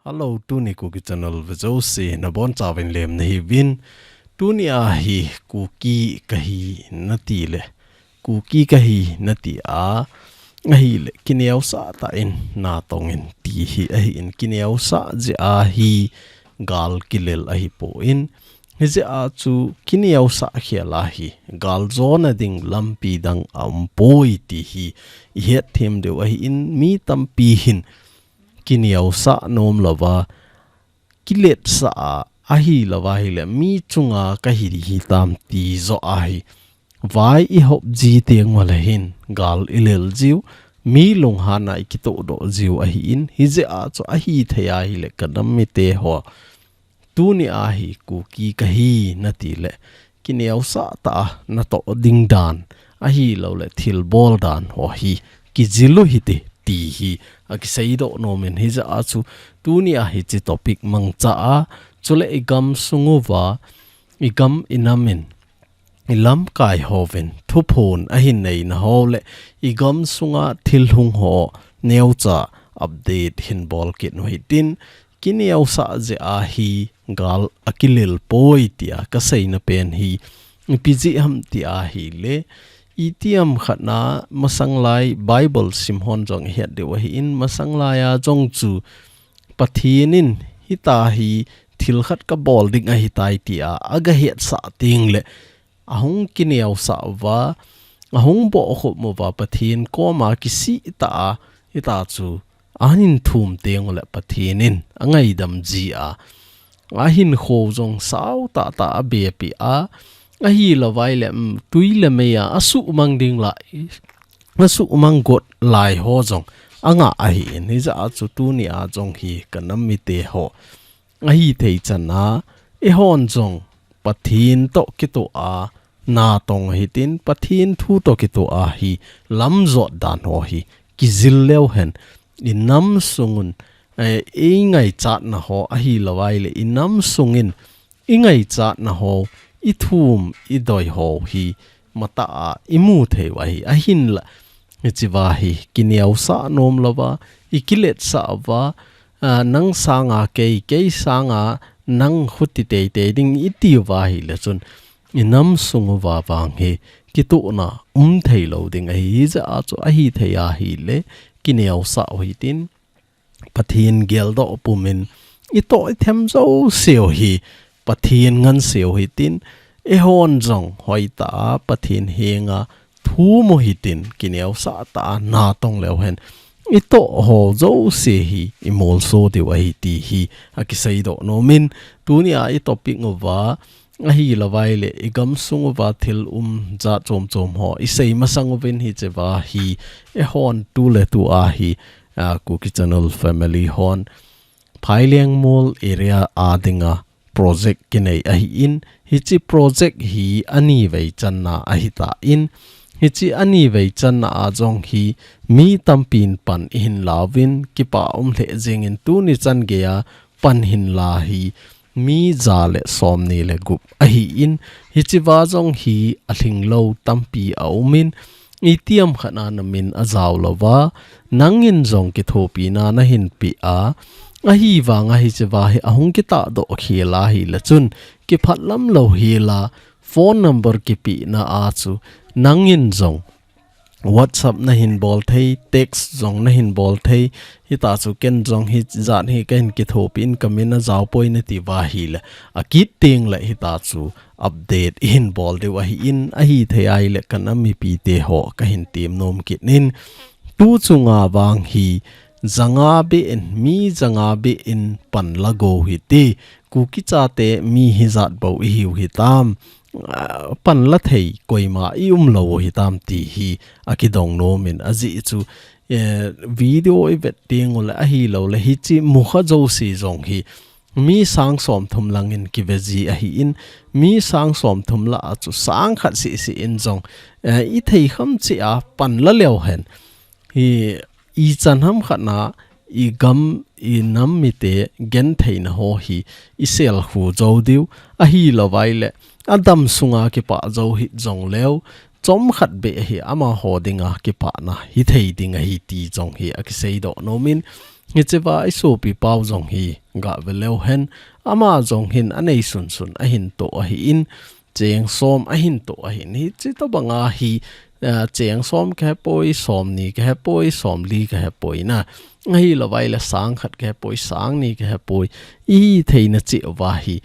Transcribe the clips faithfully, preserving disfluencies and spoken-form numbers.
Hello, tuni Kuki Channel vejouse nabonchauvin lemna hiuvin. Tuni ahi Kuki kahi nati le, Kuki kahi nati a, ahile kineosah tah in natong in ti hi ahin, kineosah jeh a hi gal kilel ahipon. Hijeh a chu kineosah khel a hi galjona ding lampi dang aumpoi ti hi ihet them diu ahin, mi tampi hin kineosah nom louva, kiletsah a, ahilouva ahile mi chunga kahi hitam ti joh ahi. Vai ihop ji teng ule hin gal ilel jiu, mi lunghan a ikitoh doh jiu ahin, hijeh a chu ahithei ahile kanam mite ho. Tuni ahi Kuki kahi nati le, kineosah tah a natoh ding dan, ahilouleh thilbol dan ho hi kijil u hite ti hi akiseidoh nom in, hijeh a chu tuni a hiche topic mangcha a, chule igam sung uva, igam inam in, ilamkai hovin thuphon ahin neina ho le igam sunga thil hung ho neocha update hin bol kit u hitin, kineosah jeh a hi gal akilel poi tia kaseina pen hi ipi jeh ham ti ahile, itiham khat na masang lai Bible sim hon jong ihet diu ahin, masang lai a jong chu Pathen in hitia hi thil khat kabol ding ahitai tia agahetsah teng le, ahung kineosah uva, ahung bohkhup uva Pathen koma kisih tah a, hitia chu ahin thum teng ule Pathen in angaidam ji a, ahinkho jong sao tah tah a abepeh a, ahilouva ahile, um, tui le mei a asuhmang ding lai, asuhmang got lai ho jong anga ahin, hijeh a chu tuni a jong hi kanam mite ho, ahithei chan a, eihon jong Pathen toh kitoh a natong hitin, Pathen thu toh kitoh a hi lamjot dan ho hi kijil leu hen, inam sungun, eh, ingaichatna ho ahilouva ahile, inam sungin ingaichatna ho, ithum idoi ho hi matah a imu thei u ahi, ahinla hichea hi kineosah nom louva, ikiletsah uva, a, nang sanga kei, kei sanga nang khuti teitei ding iti uva ahile chun, inam sung uva vang hi kitohna um thei lou ding ahi, hijeh a chu ahithei ahile kineosah u hitin, Pathen geldoh pumin itoh ithem jouse u hi Pathen ngansea u hitin, eihon jong hoitah a Pathen henga thum u hitin, kineosah tah a natong leu hen, itoh ho jouse hi imolso diu ahi ti hi akiseidoh nom in, tuni a itopic uva, ahilouva ahile igam sung uva thil um jat chom chom ho isei masang uvin, hichea hi eihon tu le tu a hi, a, Kuki Channel family hon Phailengmol area a dinga project kinei ahin, hiche project hi anivei channa ahitan, hiche anivei channa a jong hi mi tampin pan ihin lauvin, kipah um lheh jengin, tuni chan geiya pan hinla hi mi ja le somni le gup ahin, hichea jong hi alhinglou tampi aumin, itiham khat a namin ajao louva, nangin jong kithopina nahin peh a, ahivanga hichea hi ahung kitahdoh khel ahile chun, kiphatlam lou hela, phone number kipehna a chu nangin jong WhatsApp nahin bol thei, text jong nahin bol thei, hitia chu ken jong hijat hi kahin kithopin kamin ajao poi nati uva ahile, akit teng le hitia chu update ihin bol diu ahin, ahithei ahile kanam mipite ho kahin temnom kit in, tu chunga vang hi janga beh in, mi janga beh in pan la gou hite, Kuki chate mi hijat bou ihiu hitam, a, pan la thei koima ium lou u hitam ti hi akidong nom in, ajeh chu, eh, video ivet teng ule ahilouleh hiche mukha jouse jong hi mi sang somthum langin kive ji ahin, mi sang somthum lah a chu sang khat seh seh in jong, eh, ithei kham cheh a pan la leu hen, hi ichan ham khat na igam inam mite gentheina ho hi iselkhu jou diu, ahilouva ahile adam sunga kipah jou hih jongleu, chomkhat beh hi amaho dinga kipahna hithei ding ahi ti jong hi akiseidoh nom in, Hichea i sopi pau jong hi gah ve leu hen, ama jong hin anei sunsun ahin toh ahin, cheng som ahin toh ahin. Hichi tobanga hi, eh, cheng som kahepoi, som ni kahepoi, som li kahepoi na. Ahilouva ahile sang khat kahepoi, sang ni kahepoi. I theina cheh uva hi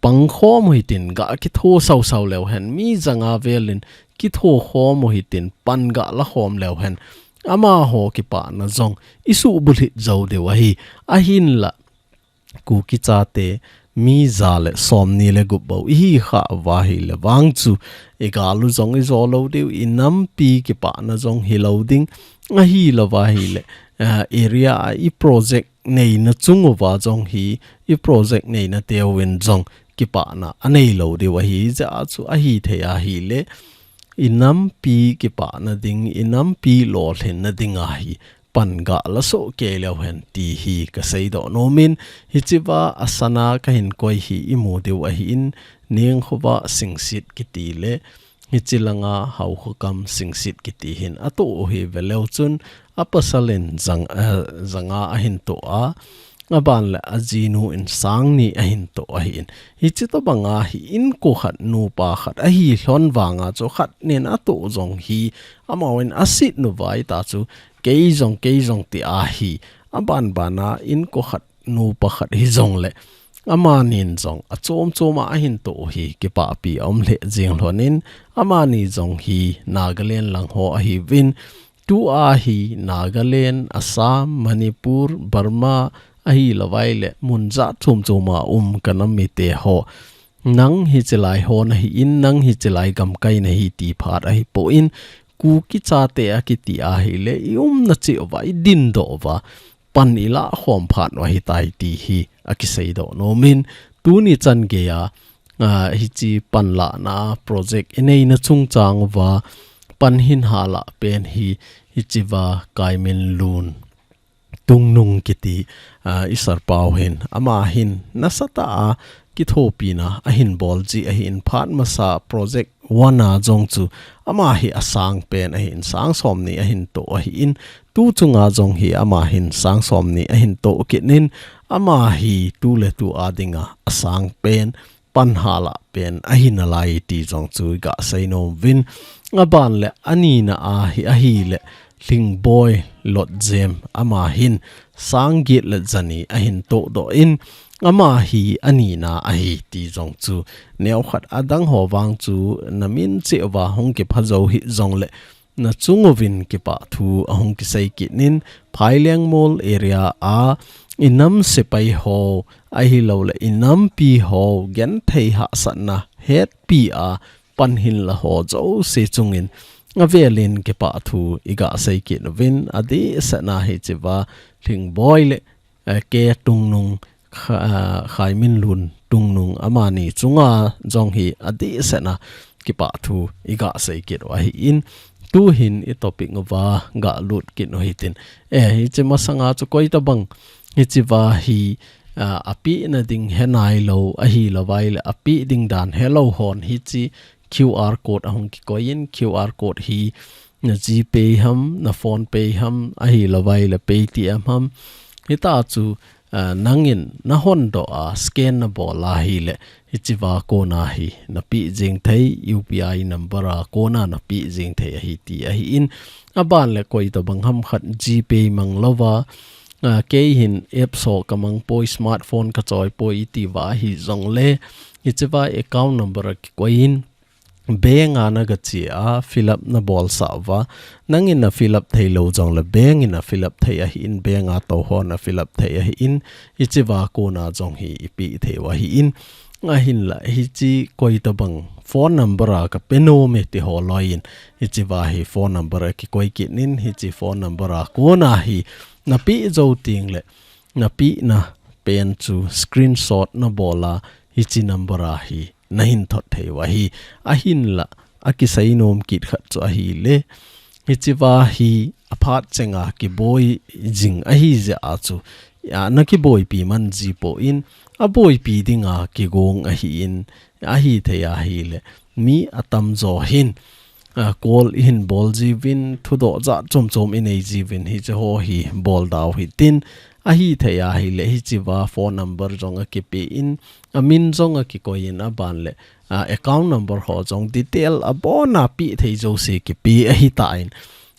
pang khom u hitin, gah kitho sausau leu hen, mi janga velin kitho khom u hitin, pan gah la khom leu hen, amaho kipana jong i suhbulhit jou diu ahi. Ahinla, Kuki chate mi ja le som ni le gup bou i hi kha uva ahile vang chu, i gal u jong i jo lou diu, i nampi kipana jong hi lou ding, ahilouva ahile, eh, area a i project neina chung uva jong hi, i project neina teuvin jong kipana anei lou diu ahi. Hijeh a chu ahithei ahile, i nampi kipana ding, i nampi lolhinna ding ahi, pan gah la soh kei leu hen ti hi ka seidoh nomin, hichea asana kahin koi hi i mu diu ahin, Ningkhova Singsit kiti le, hichi langa Haokhokam Singsit kiti hin atoh u hi ve leu chun, a pasal in jang, eh, janga ahin toh a, aban le ajinu in sang ni ahin toh ahin. Hichi tobanga hi inko khat nupa khat ahi lhon vanga chu khat nin atoh jong hi, amahon asit nu vai ta chu, kei jong, kei jong ti ahi. Aban bana inko khat nupa khat hi jong le, amanin jong achom choma ahin toh u hi kipahpi aum lheh jing lhonin, amani jong hi Nagaland lang ho ahiuvin, tua hi Nagaland, Assam, Manipur, Burma, ahilouva ahile mun jat chom choma um ka nam mite ho. Nang hichi lai ho nahin, nang hichi lai gamkai nahi ti phat ahipon, Kuki chate akiti ahile, i umna cheh uva, i dindoh uva, pan i lah khom phat u ahitai ti hi akiseidoh nomin, tuni chan geiya, ah, hichi pan lahna project i neina chungchang uva pan hin halah pen hi, hichea Kaiminlun Tungnung kiti, ah, i sir pau hin, ama hin nasatah a kithopina ahin bol ji ahin, phat masa project one a jong chu ama hi asang pen ahin, sang som ni ahin toh ahin, tu chunga jong hi ama hin sang som ni ahin toh kit in, ama hi tu le tu a dinga asang pen, pan halah pen ahi nalai ti jong chu i gah sei nom uvin. Aban le anina ahi, ahile Lhingboi Lotjem, ama hin sang get le jani ahin tohdoh in, ama hi anina ahi ti jong chu, neokhat adang ho vang chu na min cheh uva hung kipha jou hih jong le, na chung uvin kipah thu ahung kisei kit in, Phailengmol area a i nam sepai ho, ahilou le i nampi ho genthei hahsatna hetpi a pan hin la ho jouse chungin avelin kipah thu i gah sei kit uvin, adehset a hichea Lhingboi le, eh, K Tungnung, Kha-, ah, Kaiminlun Tungnung, amani chunga jong hi adehset a kipah thu i gah sei kit u ahin, tu hin i topic uva gah lut kit u hitin. Eh, hichi masanga chu koi tabang hichea hi, ah, apehna ding he nailou, ahilouva ahile apeh ding dan helou hon hichi Q R code ahung kikoi in, Q R code hi na GPay ham, na PhonePe ham, ahilouva ahile Paytm ham. Hita chu, ah, nangin na hondoh a, scan na bol ahile, hichea kona hi na peh jing thei, U P I number a kona na peh jing thei ahi ti ahin. Aban le koi tabang ham khat GPay mang louva, ah, kei hin apps ho ka mang poi, smartphone ka choi poi i ti uva ahi jong le, hichea account number a kikoi in, bank a na gache a, fill up na bolsah uva. Nangin na fill up thei lou jong le, bank in a fill up thei ahin, bank a tou hon a fill up thei ahin, hichea kona jong hi i peh thei u ahin. Ahinla, hichi koi tabang phone number a ka pe nom e ti ho loi in, hichea hi phone number a kikoi kit in, hichi phone number a kona hi na peh jou teng le, na pehna pen chu screenshot na bol a, hichi number a hi na hin thot thei u ahi. Ahinla, akisei nom kit khat chu ahile, hichea hi aphat chenga kiboi jing ahi jeh a chu, a, na kiboipi man ji poi in, aboipi dinga kigong ahin, ahithei ahile, mi atamjo hin a, call i hin bol jiuvin, thudoh jat chom chom i nei jiuvin, hiche ho hi bol dau hitin, ahi thei ahile hichea phone number jong akipe in, amin jong akikoi in, aban le, a, account number ho jong detail abona pe thei jouse kipe ahi tan.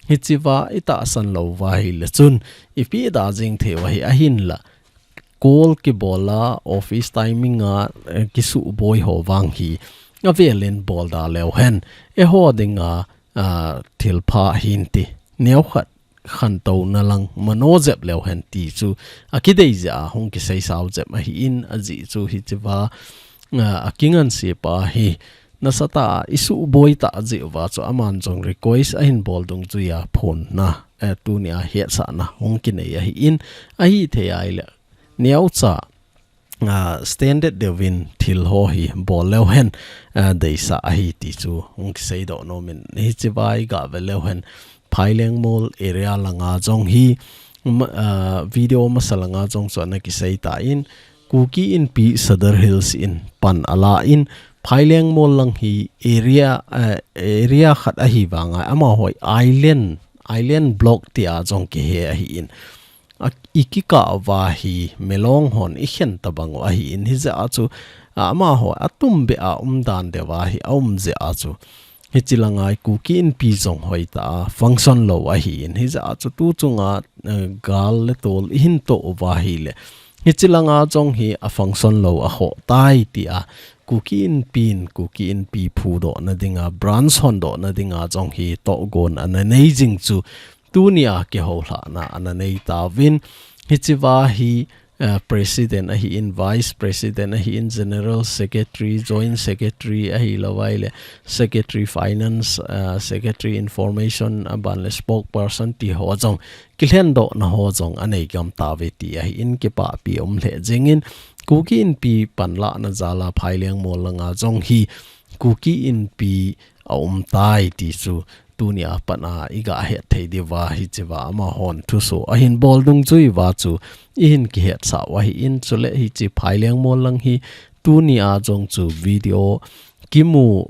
Hichea i tahsan lou uva ahile chun, i pe da jing thei u ahi ahinla. Call kibol a, office timing a, eh, kisuboi ho vang hi avel in bol da leu hen, eiho dinga, a, thilpha hinti, neokhat khantouna lang mano jep leu hen ti chu akidei jeh a hung kisei sao jep ahin, ajeh chu hichea, a, akinganse pa hi nasatah a i suboi ta jeh uva chu aman jong request ahin bol dungjuia phone na, eh, tunia hetsahna hung kinei ahin, ahi thei ahile neocha, a, standard deuvin thil ho hi bol leu hen, a, deisah ahi ti chu hung kisei doh nom in, hichea i ga ve leu hen Phaileng Mall area langa jong hi, ma-, a, video masa langa jong chu ana kisei tan, Kuki Inpi Sadar Hills in pan ala in, Phaileng Mall lang hi area, a, area khat ahi vanga, amaho hi island, island block tia jong kihe ahin. A, i kikah uva hi Milong hon i khen tabang u ahin, hijeh a chu, a, amaho atum beh a umdan deuva hi aum jeh a chu, hiche langa i Kuki Inpi jong hoitah a function lou ahin, hijeh a chu tu chunga, eh, gal le tol i hin toh uva ahile, hiche langa jong hi a function lou akhoh tai tia Kuki Inpi in, Kuki Inpi phudohna dinga, branch hondohna dinga jong hi tohgon ana nei jing chu, tunia kihoulhahna ana nei tauvin, hichea hi, eh, President ahin, Vice President ahin, General Secretary, Joint Secretary ahilou ahile, Secretary Finance, eh, Secretary Information, aban le Spokesperson ti ho jong, kilhendohna ho jong anei gam tauve ti ahin, kipahpi um lheh jingin, Kuki Inpi panlahna jal a Phaileng Mall langa jong hi, Kuki Inpi aum tai ti chu, tunia pat a i ga het thei diuva hichea amahon thuso ahin bol dungjui uva chu i hin kihetsah u ahin, chule hiche Phaileng Mall lang hi tunia jong chu video kimu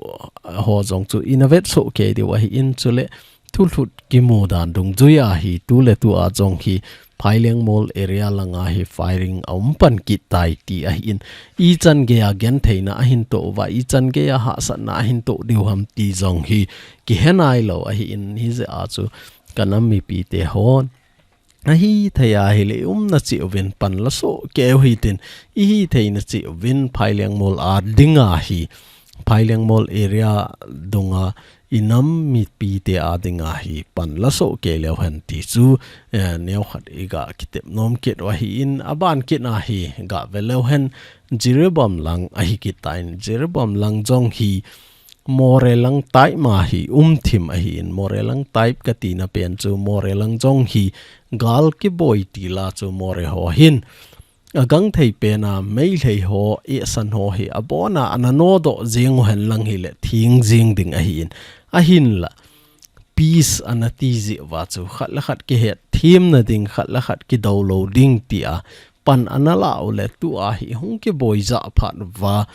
ho jong chu i na vet soh kei diu ahin, chule thulhut kimu dan dungjui a hi tuletu a jong hi Phaileng Mall area langa hi firing aum pan kit tai ti ahin, ichan geia gentheina ahin toh uva, ichan geia hahsatna ahin toh diu ham ti jong hi kihe nailou ahin, hijeh a chu ka nam mipite hon ahi thei ahile i umna cheh uvin pan la soh kei u hitin, i hi theina cheh uvin Phaileng Mall a dinga hi, Phaileng Mall area dunga i nam mipite a dinga hi pan la soh kei leu hen ti chu, eh, neokhat i ga kitep nom kit u ahin, aban kit a hi ga ve leu hen Jiribam lang ahi kit tan, Jiribam lang jong hi Moreh lang type ma hi um thim ahin, Moreh lang type ka tina pen chu Moreh lang jong hi gal kiboi tila chu Moreh ho hin a gangthei pen a Meitei ho, eisan ho hi abona ana nodoh jing u hen lang hile thing jing ding ahin, ahinla peace ana ti jeh uva chu khat le khat kihet themna ding, khat le khat kidou lou ding tia pan ana la u le tua hi hung kiboi jah phat uva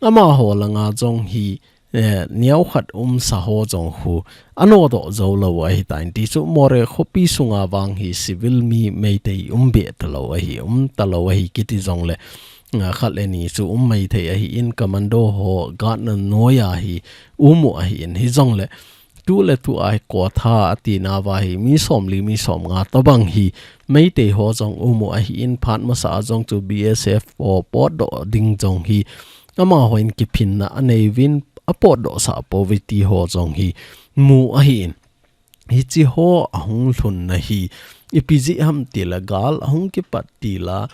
amaho langa jong hi, eh, neokhat umsa ho jong khu anodoh jou lou ahi tan ti chu, Moreh khopi sunga vang hi civil mi Meitei um be talou ahi, um talou ahi kiti jongle, ah, khat le ni chu um maithei ahin, commando ho guard na noia hi um u ahin, hijongle tuletu a hi Kaw Tha atina uva hi mi somli mi somnga tobang hi Meitei ho jong um u ahin, phat masa a jong chu B S F ho potdoh ding jong hi amaho in kiphinna anei uvin, apotdoh sah pouve ti ho jong hi mu ahin. Hiche ho ahung lhunna hi ipi jeh ham tile gal ahung kipat tila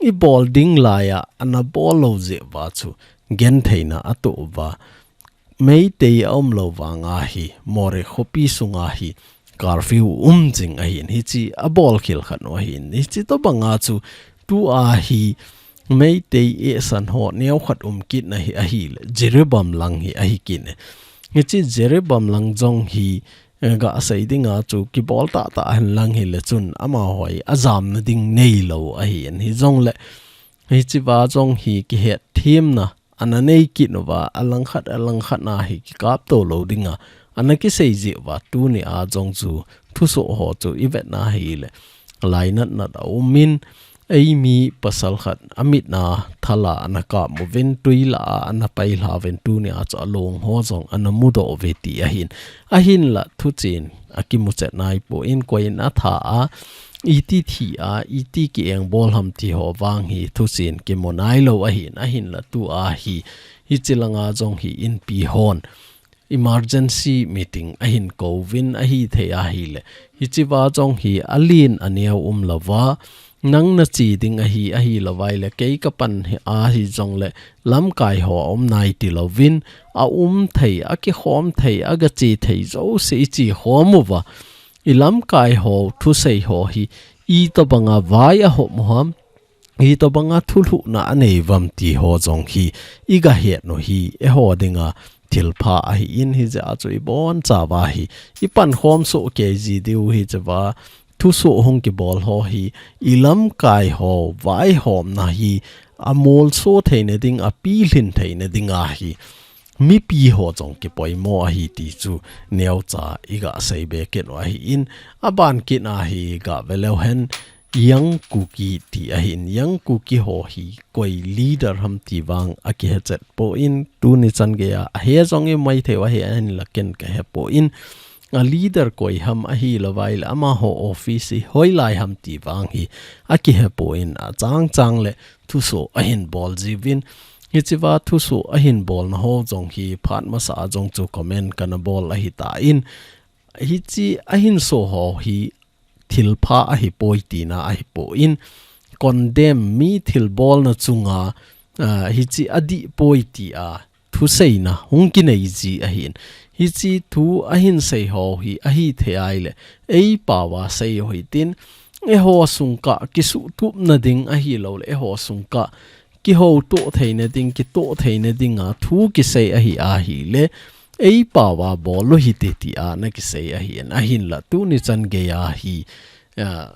i bol ding laiya ana bol lou jeh uva chu gentheina atoh uva, Meitei aum lou vanga hi Moreh khopi sunga hi curfew um jing ahin, hiche abol khel khat u ahin, hiche tobanga chu tua hi Meitei eisan ho neokhat um kitna hi ahile Jiribam lang hi ahi kit e. Hiche Jiribam lang jong hi, eh, ga sei dinga chu kibol tahtah hen lang hile chun amaho hi ajamna ding neilou ahin, hijongle hichea jong hi kihet themna ana nei kit uva, alangkhat alangkhat na hi kikap to lou dinga ana kisei jeh uva tuni a jong chu thusoh ho chu i vet na hile, lainat nat a um in, ei mi pasal khat a mit na thal a ana kap uvin, tui lah a ana pai lha uvin, tuni a chu a long ho jong ana mudoh uve ti ahin. Ahinla thuchen a kimu chet nai poi, koi in a tha a, iti thi a, iti ki engbol ham ti ho vang hi thuchen kimu nai lou ahin. Ahinla tu a hi, hichi langa jong hi inpi hon emergency meeting ahin kouvin, ahi thei ahile, hichi va jong hi alen aneo um louva, nang na che ding ahi, ahi louva ile, kei ka pan hi, ahi jongle, lamkai ho a um nai ti louvin, a um thei, a kikhom thei, a ga che thei jouse i che khom uva, i lamkai ho thusei ho hi, itobanga vai a hom u ham, itobanga thulhuhna a nei uvam ti ho jong hi i ga het u hi, eiho dinga thilpha ahi in, hijeh a chu i boncha uva hi i pankhom soh kei ji diu hi, che uva thusoh hung kibol ho hi i lamkai ho vaihomna hi a molso theina ding, a pilhin theina ding ahi. Mipi ho jong kipoimo ahi ti chu neocha i ga sei be kit u ahi in, a ban kit a hi ga ve leu hen, Young Kuki ti ahin, Young Kuki ho hi koi leader ham ti vang a kihe chet poi, tuni chan gei a, a he jong i mai thei u ahi, ahinla ken ka he poi. A leader koi ham ahi louva ile, amaho office hi hoilai ham ti vang hi a kihe poi, a chang chang le thusoh ahin bol jiuvin. Hichi va thusoh ahin bolna ho jong hi phat masa a jong chu comment kana bol ahi tan, hichi ahin so ho hi thilpha ahi poi tina ahi poi, condemn mi thilbolna chunga, ah, hichi adih poi ti a thuseina hung kinei ji ahin. Hichi thu ahin sei ho hi ahi thei ahile, ei pao a sei u hitin, eiho sung kah kisuhtupna ding ahi loule, eiho sung kah kihotoh theina ding, kitoh theina dinga thu kisei ahi ahile, ei pao a bol u hite ti a na kisei ahin. Ahinla tuni chan gei a hi, ah,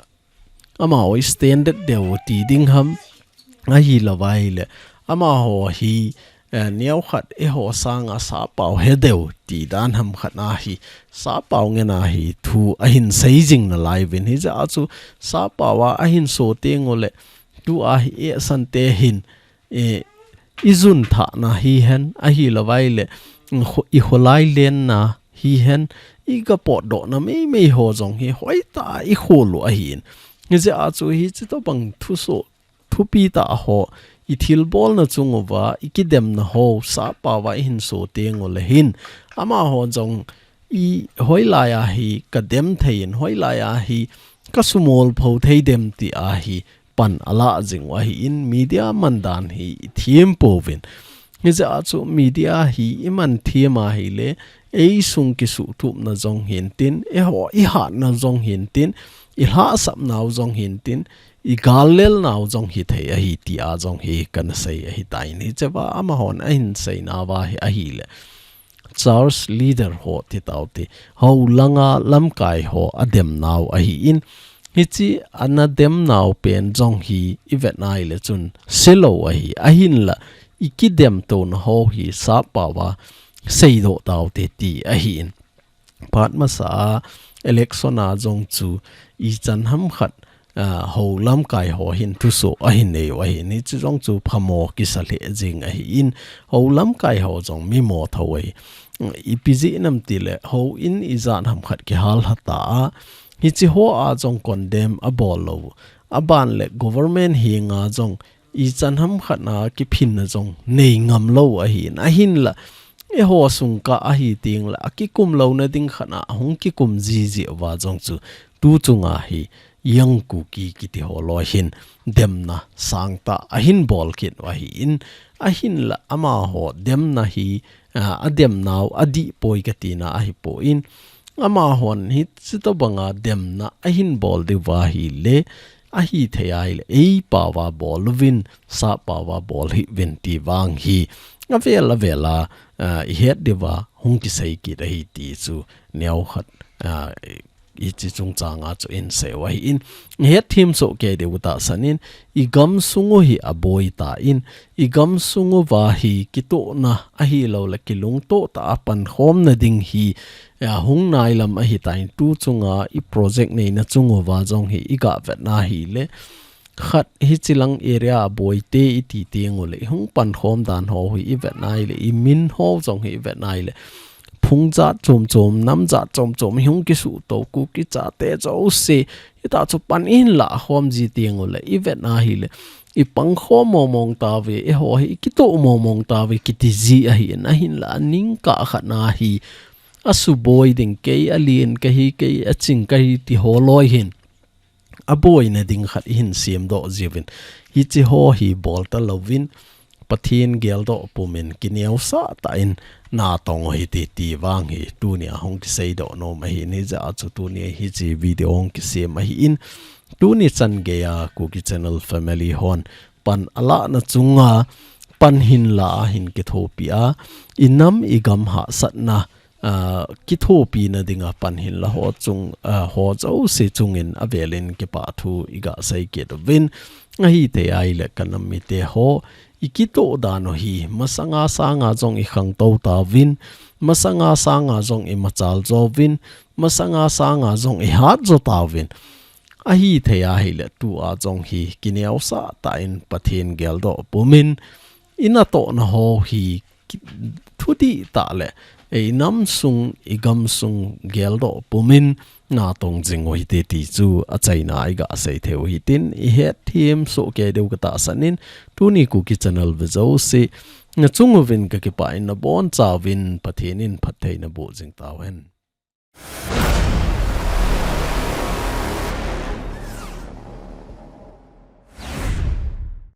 amaho standard deu ti ding ham, ahi louva ile, amaho hi, eh, neokhat eiho sanga sappao he deu ti dan ham khat na hi, sappao ngen a hi thu ahin sei jing nalai uvin, hijeh a chu sappao a ahin so teng ule, tu a hi, eh, sante hin, eh, i jun thahna hihen, ahi louva ile, i kho-, i kholai lenna hihen, i ga potdohna meimei ho jong hi hoitah a i khol u ahin. Hijeh a chu hichi tobang thusoh, thupi tah ho, i thilbolna chung uva i kidemna ho sappao a i hin so teng ule hin, amaho jong i hoilai a hi ka dem thei in, hoilai a hi ka sumol pho thei dem ti a hi pan a lah jing u ahi in, media man dan hi i them pouvin. Hijeh a chu media hi i man them ahile, ei sung kisuhtupna jong hintin, eiho i hatna jong hintin, i lhahsapnau jong hintin, i gallelnau jong hithei ahi ti a jong hi kana sei ahi tan. Hiche uva amahon ahin seina uva hi ahile, church leader ho ti tau te, hou langa lamkai ho a demnau ahi in, hichi ana demnau pen jong hi i vet na ile chun se lou ahi, ahinla i kidemtona ho hi sappao a seidoh tau te ti ahi in. Phat masa a election a jong chu ichan ham khat, ah, hou lamkai ho hin thusoh ahin nei u ahin, hichi jong chu phamo kisa lheh jing ahi in, hou lamkai ho jong mi mo tho ahi. Ipi jeh ham tile, hou in ijat ham khat kihal lha ta a, hichi ho a jong condemn a bol lou, a ban le government henga jong ichan ham khat na kiphinna jong nei ngam lou ahi in, ahinla eiho sung kah ahi teng le a kikum louna ding khat na hung kikum jiji uva jong chu tu chunga hi Young Kuki kiti ho loi hin demna sangtah ahin bol kit u ahi in, ahinla amaho demna hi, ah, a demnau adih poi ka tina ahi poi, amahon hichi tobanga demna ahin bol diu va ahile, ahi thei ahile, ei pao a bol uvin, sappao a bol hih uvin ti vang hi avel avel a, ah, i het diu va hung kisei kit ahi ti chu neokhat, ah, hiche chungchang a chu insei u ahin, hetthem soh kei diu tahsan in, i gamsung u hi aboi tan, i gamsung uva hi kitohna ahilouleh kilungtoh tah a pankhomna ding hi, eh, hung nailam ahitan, tu chunga i project neina chung uva jong hi i gavetna ahileh, khat hiche lang area a boite i ti teng uleh, i hung pankhom dan ho hi i vetna ahileh, i min ho jong hi i vetna ahileh, phung jat chom chom, nam jat chom chom, i hung kisuhto, Kuki chate jouse, hita chu pan i hin lah khom ji teng uleh, i vetna ahileh, i pangkhom mong mong tauve, eiho hi i kitoh mong mong tauve, kiti ji ahin, ahinlah, aning kah khat na hi, asuboi ding, kei alen kahi, kei aching kahi ti ho loi hin, aboina ding khat i hin semdoh jiuvin. Hiche ho hi bol talouvin, Pathen geldoh pumin kineosah tah in natong u hite ti vang hi tunia hung kiseidoh nom ahin, hijeh a chu tuni hiche video hung kisem ahin, tuni chan geiya Kuki Channel family hon pan alahna chunga pan hin la a hin kithopi a, i nam i gam hahsatna, ah, kithopina dinga pan hin la ho chung, ah, ho jouse chungin avelin kipah thu i gasei kit uvin, ahithei ahileh ka nam mite ho, i kitoh dan u hi masanga sanga jong i khangtou tauvin, masanga sanga jong i machal jouvin, masanga sanga jong i hat jo tauvin. Ahithei ahileh tua jong hi kineosah tah in Pathen geldoh pumin, i natohna ho hi ki-, thudih tah leh, i namsung, i gamsung geldoh pumin natong jing u hite ti chu achaina a i gasei thei u hitin, i hetthem soh kei diu katahsan in, tuni Kuki Channel ve jouse, nachung uvin kakipah in, nabonchauvin Pathen in phattheina boh jing tauhen.